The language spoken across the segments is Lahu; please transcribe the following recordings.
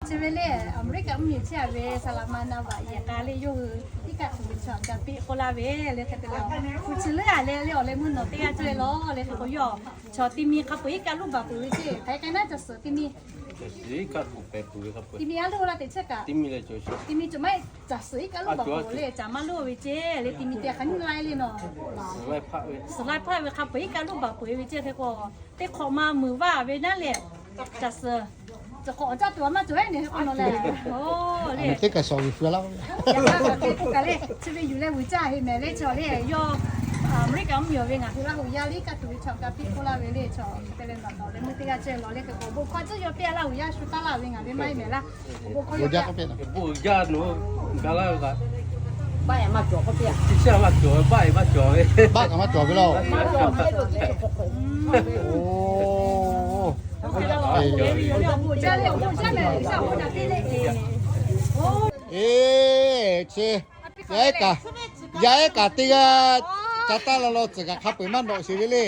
Chi ve le, America mvuhˇmiˬ chehˇ a ve Saˍ laˍ ma na vaꞈ yehˬ k'a le yawˇ hui iˉ kaˆ tuˬ ve chaw gaˇ piˇ k'oˆ laˇ ve le hk'e te le, hpu chi leuˉ a leh le awˬ leh meuˇ nawˬ teˇ g'aˇ cawˇ e lawˬ le hk'e k'o yawˇ chaw ti mi hk'a peu-eˬ iˉ kaˆ luˇ baˬ peuˬ ve ceˇ. Hk'aˬ hk'e naˉ caˬ suhˍ ti mi, ti mi a luˇ la teꞈ chehˇ kaꞈ, ti mi cawˬ maˇ caˬ suhˍ iˉ kaˆ luˇ baˬ peuˬ le caˬ maˇ luˇ ve ceˇ le ti mi te hk'aˬ nyi la e le nawˬ. Suhˍ laiˉ hpaˆ ve hk'a peu-eˬ iˉ kaˆ luˇ baˬ peuˬ ve ceˇ hk'e k'o, teˇ hk'awꞈ ma meuˍ vaˇ ve naˉ leh caˬ suhˍ, caˬ hk'awꞈ awˬ caˇ tuˬ a maˇ cawˬ eˉ ne k'o nawˬ le. Teˇ kaꞈ shawˍ ve pu la. Chi ve yuˬ leh vuiˬ caˇ heˆ mehˍ le chaw le yawˇ America mvuhˇmiˬ ve ngaˬ hui Laˇ huˍ yaˇ le iˉ kaˆ tuˬ ve chaw gaˇ piˇ k'oˆ laˇ ve le chaw hk'e te le nawˬ nawˬ leh meuˇ teˇ g'aˇ cawˇ e lawˬ le hk'e k'o bon hkawˇ tcuhˉ yaw piˇ a Laˇ huˍ yaˇ shu taˇ laˇ ve ngaˬ ve maˇ heˆ mehˍ laˇ. Bon hkawˇ yaw piˇ a. Bon uiˍ jaˇ nawˬ, ga laˇ ve kaꞈ, baˆ e maˇ cawˬ k'oˆ piˇ a. Chi chi a maˇ cawˬ, baˆ e maˇ cawˬ ve. Baˆ kaꞈ maˇ cawˬ ve laˇ. Eˬ, chi, yaˇ ehˉ kaꞈ, yaˇ ehˉ kaꞈ teˇ g'aˇ ca taˇ la law tcuhˍ kaꞈ hk'a peu-eˬ maˇ nawꞈ sheˍ ve le.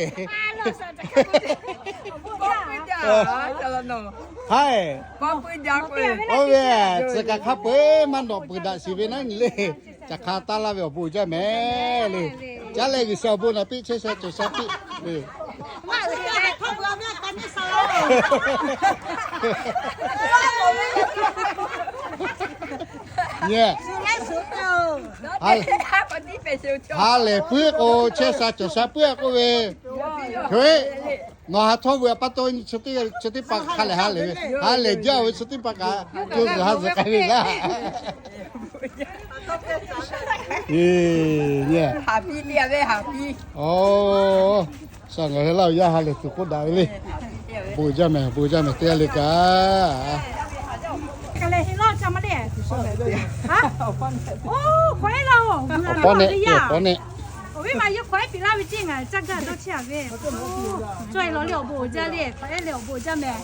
Haˉ, oˇ ve tcuhˍ kaꞈ hk'a peu-eˬ maˇ nawꞈ peuˬ daꞈ sheˍ ve naˉ nyi le. Caˬ hk'a taˇ laˇ ve awˬ bon uiˍ jaˇ mehˍ le. Caˉ leh G'uiˬsha awˬ bon naˍ piˇ chehˇ sha cawˬ sha piˇ le. Nyi, ha lehˬ puiˉ k'o chehˇ sha cawˬ sha puiˉ k'oˆ ve, nawˬ ha htawˇ ve a pa taw chi teˇ pa hk'a lehˬ ha lehˬ ve, ha lehˬ jaˇ ve chi teˇ pa kaꞈ, co zuhˬ ha zuhˬ k'ai ve laˇ. Nyi, a, sha ngaˬ hui Laˇ huˍ yaˇ ha lehˬ tuˬ k'oˆ daꞈ ve le. Bon jaˇ mehˍ, bon jaˇ mehˍ teˇ g'aˇ le kaꞈ. Awˬ paw nehˆ, awˬ paw nehˆ. Awˬ viˉ ma yawˇ hk'awꞈ ehˉ piˍ laˇ ve ceˇ ngaˬ caˇ gaˇ dawˇ chehˇ a ve. Cawˇ e lawˬ le awˬ bon uiˍ jaˇ le hk'awꞈ ehˉ le awˬ bon uiˍ jaˇ mehˍ.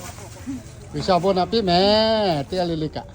G'uiˬsha awˬ bon naˍ piˇ mehˍ teˇ g'aˇ le le kaꞈ.